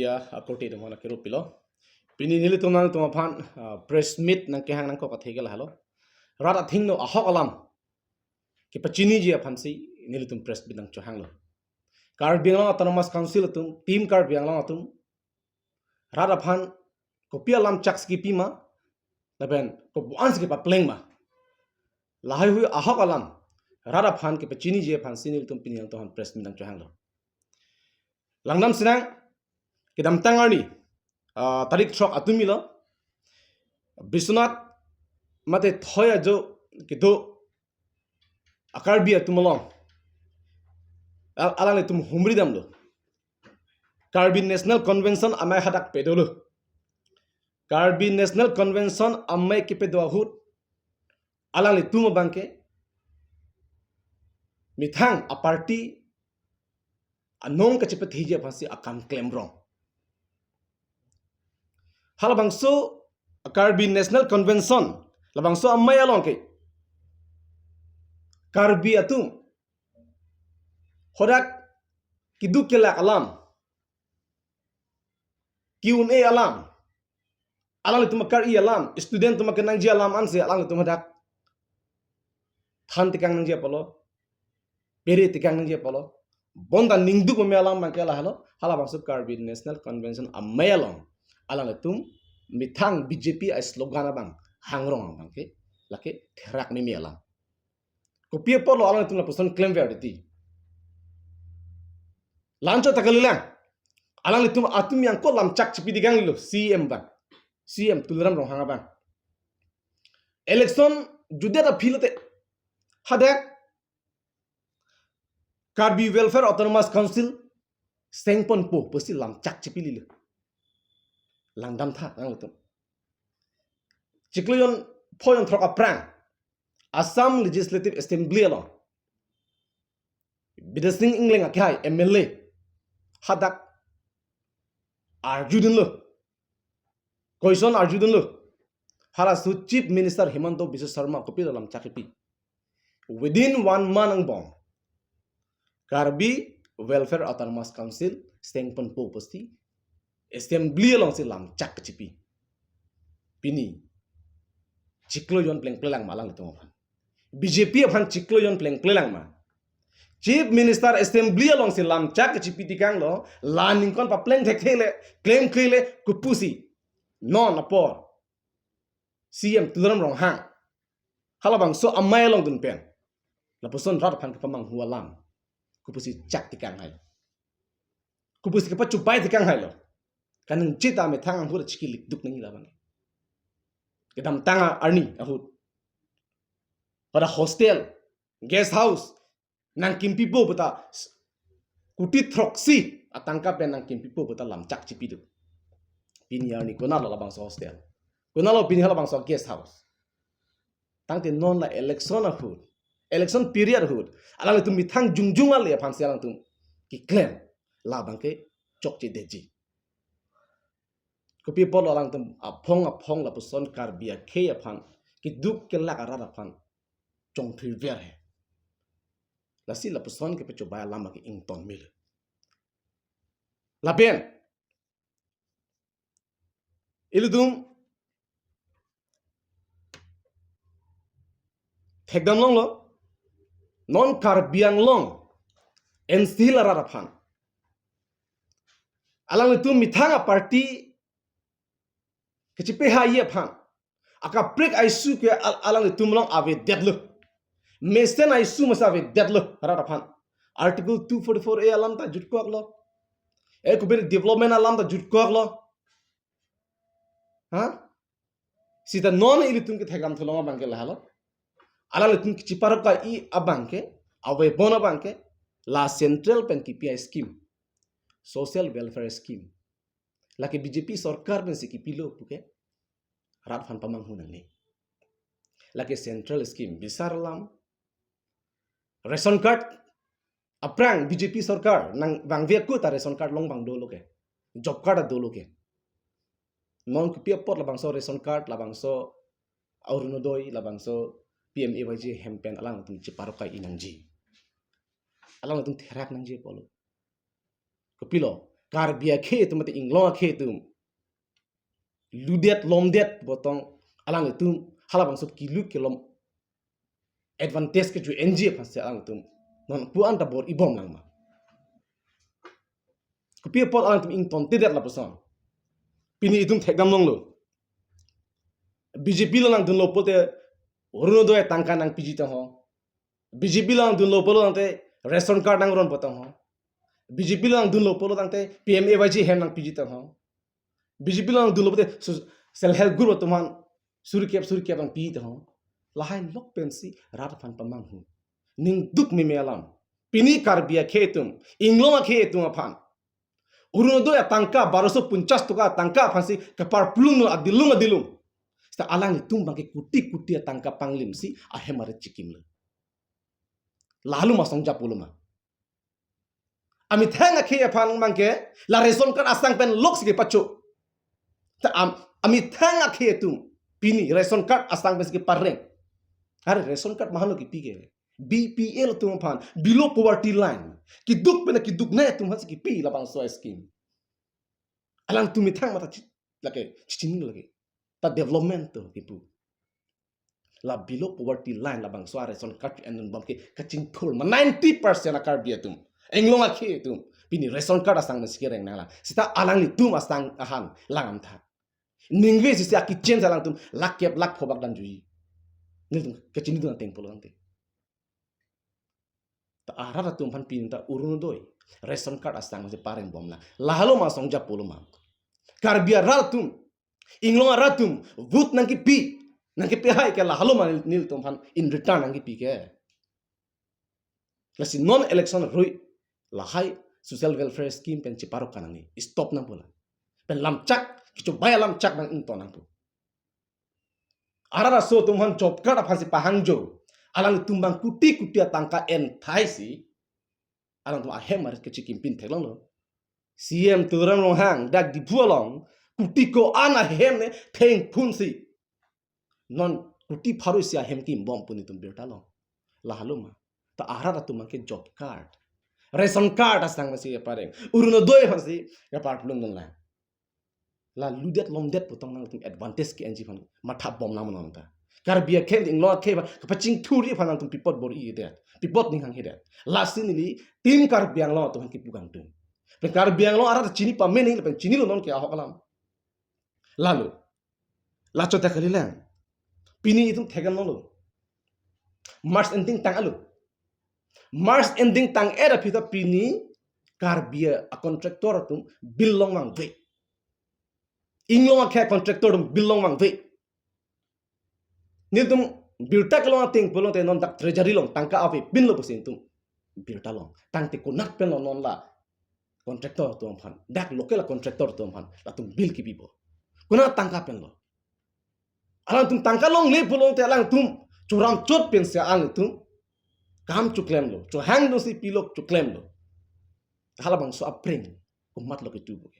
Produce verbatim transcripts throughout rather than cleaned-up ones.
Ya, akorte atum aphan akero pilo. Pini nelitum nangtum aphan, ah, press meet nangkehang nangkok athe ke lahelo. Rat athengno ahok alam kepachiniji aphansi nelitum press meet nangchohanglo. Karbi Anglong Autonomous Council atum, Team Karbi Anglong atum, rat aphan kopi alam chak si kipi ma, lapen kopi-an si kepapleng ma, lahaihui ahok alam rat aphan kepachiniji aphansi nelitum pini nangtum aphan press meet nangchohanglo. Langdam sinang, kedamtang arni, ah, tarik throk atum ilo, Biswanath mate Thoi ajo kedo a-Karbi atum along, al-, alanglitum humri damlo. Karbi National Convention amei hadak pedolo. Karbi National Convention amei kepedo ahut alanglitum abangke methang a-party anong kachepatheji aphansi akam klemrong. Halabangso Karbi National Convention, labangso amei along ke Karbi atum hadak keduk kelak alam, ke-un-e alam, alanglitum akar-i alam, student atum akenangji alam ansi alanglitum hadak than tekang nangji apotlo, pere tekang nangji apotlo, bonta ningduk meme alam abangke lahelo, halabangso Karbi National Convention amei along alanglitum methang B J P a-slogan abang hangrong abangke, lake therak meme alam. Kopi apotlo alanglitum lapuson klemver titi? Lancho ta kalilang. Alanglitum atum yang ko lam chak chipi tekanglilo C M abang. C M Tuliram Ronghang abang. Election judet aphi lote hadak Karbi Welfare Autonomous Council stengponpo pusi lam chak chipililo. Langdamtha alanglitum. Chiklo jon pho jon throk aphrang Assam Legislative Assembly along Bidya Sing Engleng akehai M L A hadak arjudunlo. Question arjudunlo. Halaso Chief Minister Himanta Biswa Sarma kopilo lam chak kipi? Within one month angbong Karbi Welfare Autonomous Council stengponpo pusi Assembly alongsi lam chak chipi. Pini chiklo jon plengplelang ma alanglitum aphan? B J P aphan chiklo jon plengplelang ma? Chief Minister Assembly alongsi lam chak chipi tekanglo, la ningkan papleng thekthe le, klemkle le, kopusi non apor C M Tuliram Ronghang halabangso amei along dun pen lapuson rat aphan kepamanghu alam kopusi chak tekang hai? Kopusi kepachupai tekang hailo? Kaningje ta methang ahut chiki likduk nangji labang. Kedamtang arni ahut pada hostel, guest house nangkimpipo puta, kuti throksi atangka pen nangkimpipo puta lam chak chipido. Pini arni konatlo labangso hostel? Konatlo pini halabangso guest house? Tangte non la election ahut, election period ahut, alanglitum methang jongjong ale aphansi alanglitum keklem, labangke chokchedetji. Kopi apotlo alanglitum aphong aphong lapuson Karbi akhei aphan, keduk kelak arat aphan chongthirver he? Lasi lapuson kepachubai alam ke ington mil. Lapen ilitum thekdam longlo, non Karbi Anglong N C Hills arat aphan, alanglitum methang a-party kachipehai aphan akaprek a-issue ke al-, alanglitum along avedetlo. Mesen a-issue masa avedetlo rat aphan. Article two forty-four A alam ta jutkoklo. E kopi development alam ta jutkoklo. Ha? Seta non ilitum kethekdam thulong abangke lahelo. Alanglitum kachiparap kai abangke, avepon abangke, la central pen kipi a-scheme, social welfare scheme, lake B J P sorkar pensi kipilo puke rat aphan pamanghu nangne. Lake central scheme bisar alam, ration card aphrang B J P sorkar nangvangve ako ta ration card long abang dolo ke, job card ta dolo ke. Non kopi apot labangso ration card, labangso Orunodoi, labangso P M A Y G hem pen alangtum chiparap kai nangji? Alangtum therak nangji apotlo. Kopilo, Karbi akhei atum mate Inglong akhei atum ludet lomdet botong alanglitum halabangso kilu kelom advantage kecho-enji aphansi alanglitum non pu-an ta bor-ibom lang ma? Kopi apot alanglitum ingtontedet lapuson? Pini itum thekdam longlo. B J P along nangdunlo pulote Orunodoi atangka nangpiji tangho. B J P along nangdunlo pulo tangte ration card nangron po tangho. B J P along nangdunlo pulo tangte P M A Y G hem nangpiji tangho. B J P along nangdunlo pulote su-, self help group atum aphan suri kep suri kep nangpi tangho. Lahai lok pensi rat aphan pamanghu. Ning duk meme alam. Pini Karbi akhei atum, Inglong akhei atum aphan Orunodoi atangka, baroso punchas toka atangka aphansi kaparplung adilung adilung. Seta alanglitum abangke kuti kuti atangka panglimsi ahem arit chikimlo. Lahelo ma songja pulo ma? Amethang akhei aphan abangke la ration card asang pen loksi kepacho. Ta am, amethang akhei atum pini ration card asang pensi kepareng. Are ration card ma-anlo kipi ke? B P L atum aphan, below poverty line, kiduk pen kiduknei atum aphansi kipi labangso a-scheme. Alangtum methang matha chi-, lake, chichinilo lake. Ta development to kipu. La below poverty line labangso a-ration card endun bom ke kachingthur ma ninety percent a-Karbi atum, Inglong akhei atum pini ration card asang pensi kereng nanglang. Seta alanglitum asang ahan langdam tha. Ningve sisi a-kitchen si alangtum lakh kep lakh pho bak damjuji. Nelitum kachinidun ateng pulo tangte. Ta arat atum aphan pini ta Orunodoi ration card asang si pareng bom na. Lahelo ma songja pulo ma? Karbi arat atum, Inglong arat atum vote nangkipi, nangkipi hai ke lahelo ma nel-, nelitum aphan in return nangkipi ke? Lasi non election arui lahai social welfare scheme pen cheparok kanangji, stop nangpo la. Pen lamchak, kechobai alamchak nang-ington nangpo. Arat aso atum aphan job card aphansi pahangjo, alangtum abang kuti kuti atangka enthaisi alangtum ahem arit kechikimpin theklonglo. C M Tuliram Ronghang dak Diphu along kuti ko-an ahem ne thengphunsi non kuti pharo isi ahem kimbom pu nelitum birta long. Lahelo ma? Ta arat atum abangke job card, ration card asang pensi kepareng, Orunodoi aphansi keparplung dunlang. La ludet lomdet pu tong nangtum advantage ke-enji aphan matha bom nang ma nonta? Karbi akhei, Inglong akhei aphan kapachingthurji aphan nangtum pi apot bor-idet, pi apot ning hanghedet? Lasi neli Team Karbi Anglong atum aphan kipu kangtung. Pen Karbi Anglong arat chini pame neli pen chinilo non ke ahok alam. Lahelo. Lachote kalilang. Pini itum thekdam longlo. March ending tang-etlo. March ending tang-et aphi ta pini Karbi a-contractor atum bill longvangve. Inglong akhei a-contractor atum bill longvangve. Nelitum birta kelong ateng pulote non dak treasury along tangka avepinlo pusi nelitum birta long. Tangte konat penlo non la contractor atum aphan, dak local a-contractor atum aphan latum bill kipipo? Konat atangka penlo? Alangtum tangka longle pulote alangtum choramchot pensi alangtum kam choklemlo, chohangdunsi pilo, choklemlo. Halabangso apreng komatlo ketubo ke?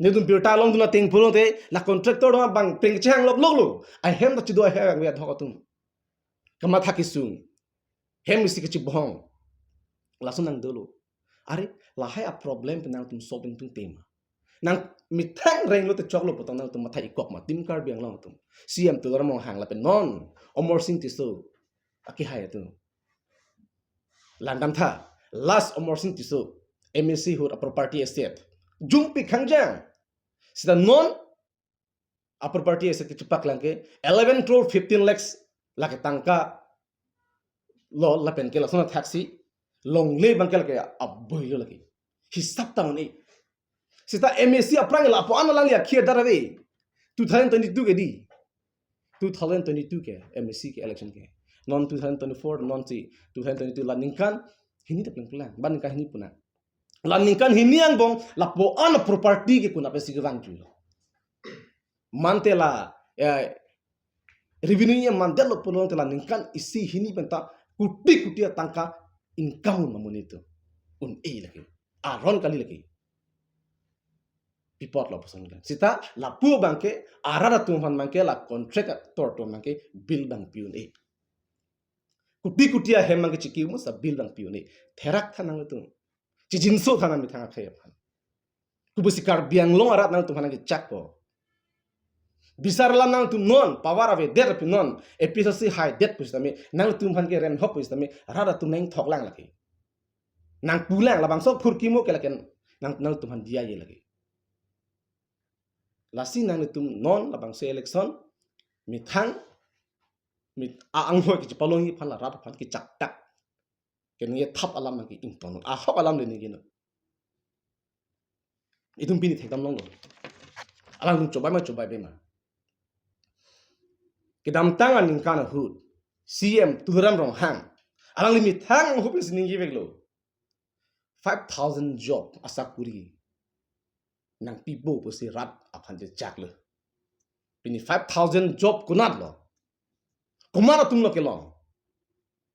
Nelitum birta longdun ateng pulote la contractor atum abang preng chehang lokloklo. Ahem ta chido ahem abang ve adhok atum. Kamatha kesung, hem isi kachebohong, lason nang dolo. Are, lahai a-problem pen nangtum solving tung tema? Nang methang renglote choklo pu tong nangtum matha ikok ma, Team Karbi Anglong atum? C M Tuliram Ronghang lapen non Amarsing Tisso akehai atum. Langdam tha, last Amarsing Tisso M A C ahut a-property asset jungpi khangjang. Seta non a-property asset kechepaklang ke eleven crore fifteen lakhs lake tangka lo, lapen ke lason athaksi longle abang ke lake aboilo lake. Hisap ta un-e. Seta M A C aphrang lapu-an alangli akhir dar ave. Two thousand twenty-two ke di. Two thousand twenty-two ke M A C ke election ke. Non two thousand twenty-four, non si two thousand twenty-two la ningkan hini ta plengplang. Ba ningkan hini pu nang. La ningkan hini angbong lapu-an property ke konat pensi kevang juilo? Mante la, eh, revenue-ji mandetlo pulote la ningkan isi hini penta kuti kuti atangka income un ma monit atum? Un-e lake. Aron kali lake. Pi apotlo puson kan? Seta lapu abang ke arat atum aphan abang ke la contractor atum abang ke bill abang pi un-e. Kuti kuti ahem abang ke chiki musa bill abang pi un-e. Therak tha nangtum. Chijinso tha nang methang akhei aphan. Kopusi Karbi Anglong arat nangtum aphan nangkechakpo? Bisar alam nangtum non power avedet pu non, A P H L C haidet pusitame, nangtum aphan kerem hok pusitame, rat atum nangthoklang lake. Nangpulang, labangso phurkimo ke lake, nang, nangtum aphan diyaye lake. Lasi nangtum non labangso election, methang, mit, a-anghoi kachepalongji aphan la rat aphan kechaktak. Keningje thap alam nangke-ington. Ahok alam le ningjenon. Itum pini thekdam longlo. Alangtum chobai ma, chobai be ma? Kedamtang aningkan ahut C M Tuliram Ronghang, alangli methang ahut pensi ningjeveklo, five thousand job asakuri nangpipo pusi rat aphan chechaklo. Pini five thousand job konatlo? Komat atumlo kelong?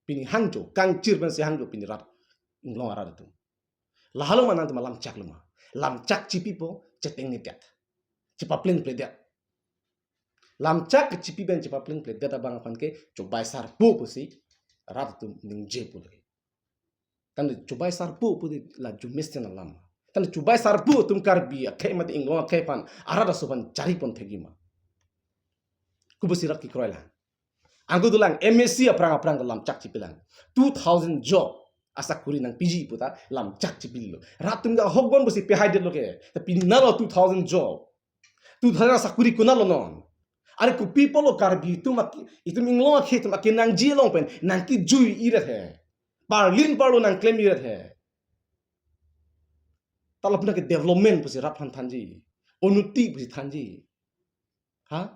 Pini hangjo, kangchir pensi hangjo pini rat, Inglong arat atum. Lahelo ma nangtum alam chaklo ma? Lamchak chipipo, chetengnedetdet, chepaplengpledet. Lamchak kechipi pen chepaplengpledet abang aphan ke chobai sarpo pusi rat atum ningjepo lake. Tangte chobai sarpo pu la arjume sten alam. Tangte chobai sarpo atum Karbi akhei mate Inglong akhei aphan, arat aso aphan charipon thekji ma? Kopusi rat kekroilang? Angko dolang, M A C aphrang aphrang lamchak chipilang. Two thousand job asakuri nangpiji puta lamchak chipilo. Rat atum ke ahokbom pusi pehaidetlo ke. Ta pini nalo two thousand job, two thousand asakuri konatlo non? Are kopi apotlo Karbi atum aki, itum Inglong akhei atum akenangji along pen nangkejui-iret he, parlin parlo nangklem-iret he? Ta lapu nangke development pusi rat aphan thanji, unnoti pusi thanji? Ha?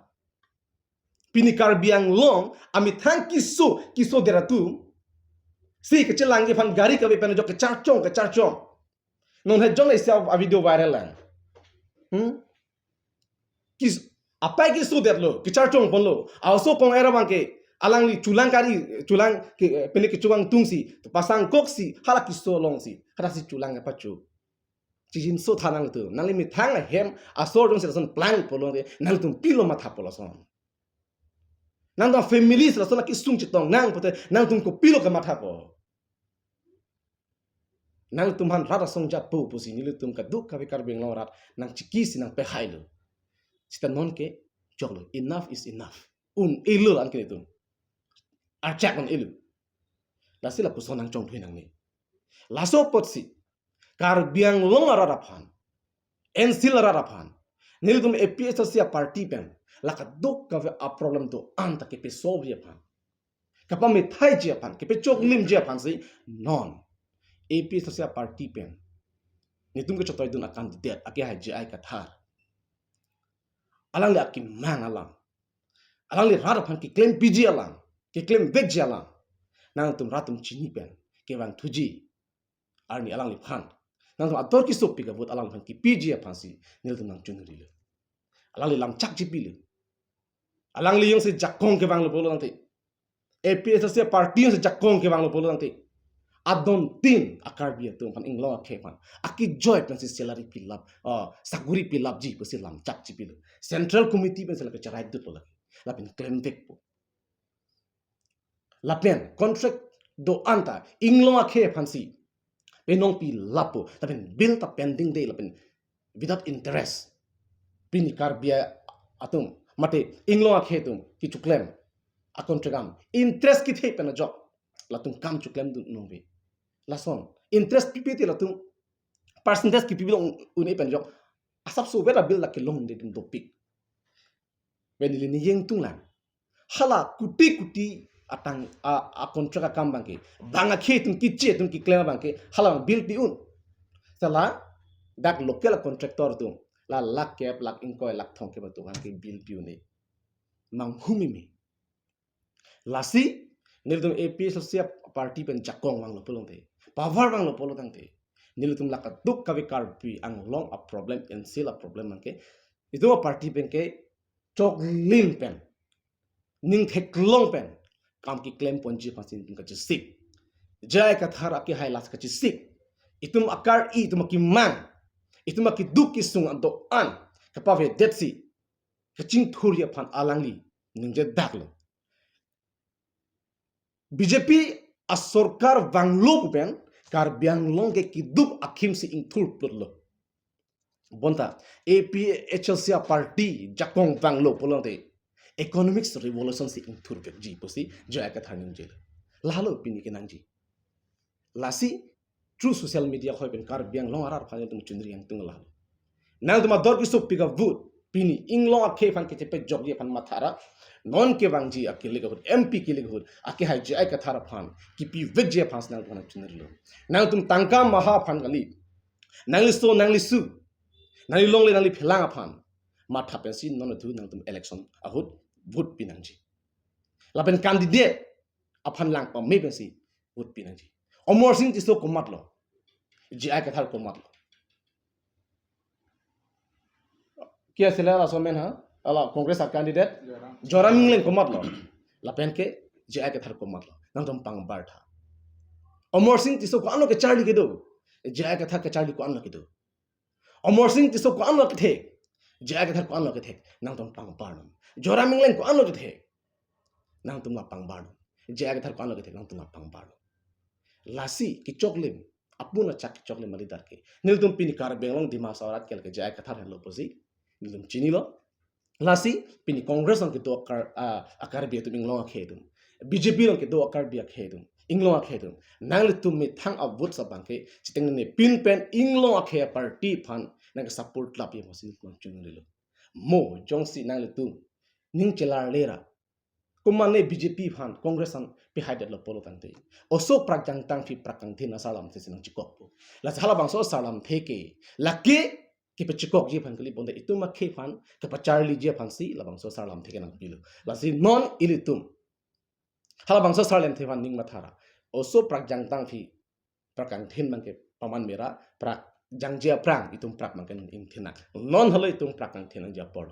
Pini Karbi Anglong amethang keso, kesodet atum si kachelangji aphan gari kave pen ajok kecharchong, kecharchong. Non he jong isi a-video viral lang. Hmm? Kes-, apai kesodetlo, kecharchongponlo. A-oso kong-er abang ke, alangli chulang kari, chulang ke, eh, pini kechuvang tungsi, pasang koksi, hala keso alongsi, hala si chulang kepacho. Chijinso tha nangtum, nangli methang ahem asor jongsi lason plangpo pulote, nangtum pilo mathapo lason? Nangtum family si lason akesung chetong nang pute, nangtum kopilo kemathapo? Nangtum aphan rat asong jappo pusi nelitum kadokave Karbi Anglong arat nangchikisi nangpehailo. Seta nonke choklo, enough is enough. Un-elo anke nelitum. Archak un-elo. Lasi lapuson nangchongthui nangne. Laso apotsi Karbi Anglong arat aphan, N C L arat aphan, nelitum A P H L C aparty pen la kadokave aproblem do-an ta kepesolveji aphan, kapamethaiji aphan, kepechoklimji aphansi non A P H L C aparty pen nelitum kechotoi dun a-candidate akhei J I Kathar, alangli akemang alam, alangli rat aphan keklempiji alam, keklemvekji alam, nangtum rat atum chini pen kevangthuji arni alangliphan, nangtum ador keso pi ka-vote alangliphan kepiji aphansi nelitum nangchongrilo. Alangli lamchak chipilo. Alangli jongsi jakong kevanglo pulo tangte, A P H L C aparty jongsi jakong kevanglo pulo tangte, adontin a-Karbi atum aphan, Inglong akhei aphan akejoi pensi salary pilap, ah, sakuri pilapji pusi lamchak chipilo. Central Committee pensi lake cheraidutlo lake. Lapen klemvekpo. Lapen contract do-an ta Inglong akhei aphansi penong pilappo, lapen bill ta pending de, lapen without interest pini Karbi atum mate Inglong akhei atum kechoklem a-contract an interest kethe pen ajok latum kam choklem dun nangve. Lason interest pipe te latum percentage kepi long un-e pen ajok, asapso vera bill lake longdedun dopik. Pen neli ningje tunglang, hala kuti kuti atang a, a-contract akam abangke, bang akhei atum keche atum keklem abangke hala abang bill pi un. Seta dak local a-contractor atum la lakh kep, lakh ingkoi, lakh thomkep atum abangke bill pi un-e. Manghumeme. Lasi nelitum A P H L C aparty pen jakong vanglo pulo tangte, power vanglo pulo tangte, nelitum la kadokave Karbi Anglong a-problem, N C L a-problem abangke itum aparty pen kechoklim pen, ning theklong pen kam keklemponji aphansi itum kachesik. J I Kathar akehai lasi kachesik. Itum akari, itum akemang, itum akeduk kesung do-an kapavedetsi kachingthurji aphan alangli ningjedaklo. B J P asorkar vanglo pen Karbi Anglong ke keduk akhimsi ingthur putlo. Bonta A P H L C a-party jakong vanglo pulote economics revolution si ingthurvekji pusi J I Kathar ningjelo. Lahelo pini kenangji. Lasi through social media ahoi pen Karbi Anglong arat aphan nelitum chunri yangtung lahelo. Nangtum ador kesung pik a-vote pini inglong akhei aphan kechepejokji aphan mathara. Non kevangji akilik ahut, M P kilik ahut, akehai J I Kathar aphan kipivekji aphan si nangtum aphan chunrilo. Nangtum tangka maha aphan kali, nangliso nanglisu, nanglilongle nangliphelang aphan matha pensi non athu nangtum election ahut vote pinangji. Lapen candidate aphan lang pame pensi vote pinangji. Amarsing Tisso komatlo? J I Kathar komatlo? Kiya sila laso amen ha? Ala Congress a-candidate Joram. Joram Engleng komatlo? Lapen ke J I Kathar komatlo? Nangtum pangbar tha. Amarsing Tisso ko-anlo kecharli kedo? J I Kathar kecharli ko-anlo kedo? Amarsing Tisso ko-anlo kethek? J I Kathar ko-anlo kethek? Nangtum pangbar non. Joram Engleng ko-anlo kethek? Nangtum la pangbar non. J I Kathar ko-anlo kethek? Nangtum la pangbar non. Lasi kechoklim, apun achak kechoklim mali darke. Nelitum pini Karbi Anglong Dima Hasao arat ke lake J I Kathar henlo pusi nelitum chinilo. Lasi pini Congress along kedo akar, ah, a-Karbi atum inglong akhei atum, B J P along kedo a-Karbi akhei atum, inglong akhei atum, nanglitum methang a-vote abangke chitengnene pin pen inglong akhei a-party aphan nangke-support lapji aphansi nelitum chunrilo. Mo jongsi nanglitum ning chelarle ra, komane B J P aphan, Congress aphan pihaidetlo pulo tangte, oso prak jangtang aphi prak kangthin asarlamthe si nangchikokpo. Lasi halabangso asarlamthe ke lake kepachikokji aphan kali, bonta itum akhei aphan kepacharliji aphansi labangso asarlamthe ke nangpilo. Lasi non ilitum halabangso asarlamthe aphan ning mathara. Oso prak jangtang aphi prak kangthin abangke paman mera, prak jangje aphrang itum prak abangke ingthin nang. Non halo itum prak kangthin nangji apor.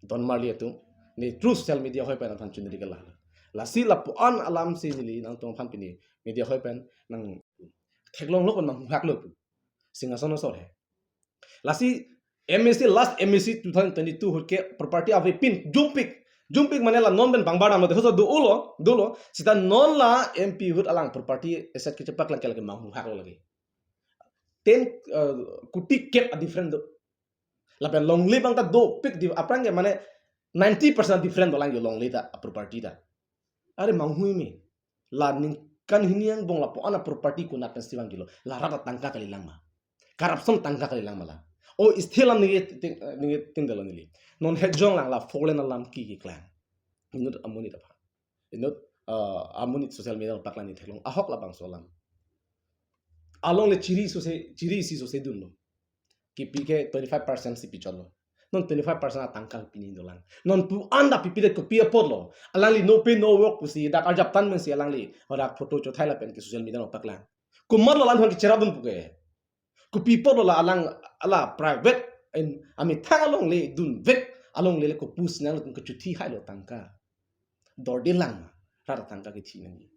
Don marli atum, ne through social media ahoi pen nangthan chunri ke lahelo. Lasi lapu-an alamsi neli nangtum aphan pini media ahoi pen nangtheklonglo ko nanghuhaklo pu. Singhason asor he. Lasi M A C, last M A C two thousand twenty-two ahut ke property avepin, jumpik. Jumpik mane la non pen pangbar damlo, de hoso dolo, dolo. Seta non la M P ahut alang property asset kechepaklang ke lake manghuhaklo lake. Ten, uh, kuti kep a-different do. Lapen longle abang ta dopik di, aphrang ke mane ninety percent different dolang jo longle ta, a-property ta. Are manghui me. La ningkan hini angbong lapu-an a-property konat pensi vangjilo? La rat atangka kalilang ma? Corruption tangka kalilang ma la? O, isthe alam ningje ting, ningje tingdelo neli. Non hejong lang la four lane alam ke keklang. Inut amonit aphan. Inut, uh, amonit social media paklang ni theklong. Ahok labangso alam. Alongle chiri sose, chiri isi sose dunlo. Kipi ke twenty-five percent si pichotlo. Non twenty-five percent atangka pini dolang. Non pu-an dak pipedet kopi apotlo? Alangli no pay no work pusi dak arjap tan mensi alangli dak photo chothai lapen ke social media along paklang. Komatlo alang aphan kecherapdun pu ke? Kopi apotlo la alang, ala private in, amethang alongle dunvek alongle le kopusnang latum kechuthi hailo tangka. Dorde lang ma, rat atangka kethi nangji.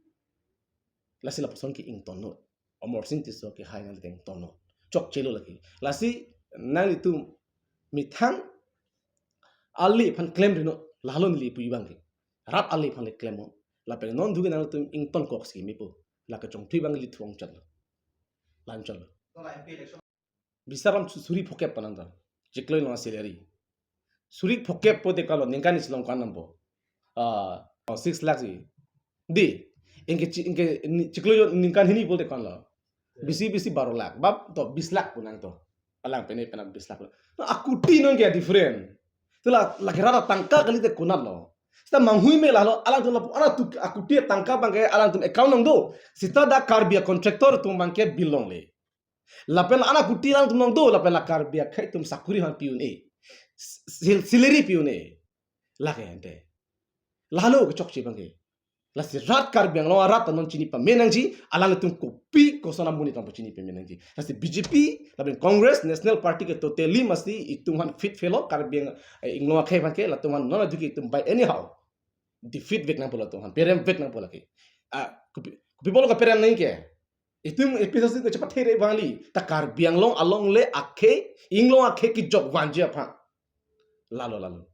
Lasi lapuson ke ingtonnon. Amarsing Tisso kehai nangli ingtonnon. Chokchelo lake. Lasi nanglitum methang ale aphan klemri non, lahelo neli pu abangke. Rat ale aphan le klemnon. Lapen non duke nanglitum ingtonkok si mepo. Lake chongthui abang ili thuong chatlo. Lanchotlo. Bisaram su-, suri phokep panang ta. Chiklo along salary. Suri phokep po de kalo, ningkan isi along ko-an dampo? Ah, oh, six lakh si. Di, ingke chi-, ingke ni-, chiklo jo ningkan hini po de ko-anlo? Bisi bisi baro lakh. Bap to bis lakh punang to. Alang pene pena bis lakh lo. Na akuti non ke different. Tula lake rat atangka kali te konatlo? Seta manghui me lahelo, alangtum lapu-an atuk akuti atangka abangke alangtum account nangdo. Seta dak Karbi a-contractor atum abangke bill longle. Lapen la-an akuti alangtum nangdo, lapen la Karbi akhei atum sakuri aphan pi un-e. Sil-, salary pi un-e. Lake ante. Lahelo kechokche abangke. Lasi rat Karbi Anglong arat ta non chini pame nangji, alangtum kopi koson amonit abang chini pame nangji. Lasi B J P, lapen Congress, National Party ke totally mesti itum aphan fit pelo, Karbi Ang-, eh, inglong akhei abangke, latum aphan non aduke itum by anyhow defeat vek nangpo latum aphan, perem vek nangpo lake. Ah, kopi, kopi apotlo kaperem nangji ke? Itum A P H L C ke chepathere abang kali. Ta Karbi Anglong alongle akhei, inglong akhei kejok vanji aphan. Lahelo, lahelo.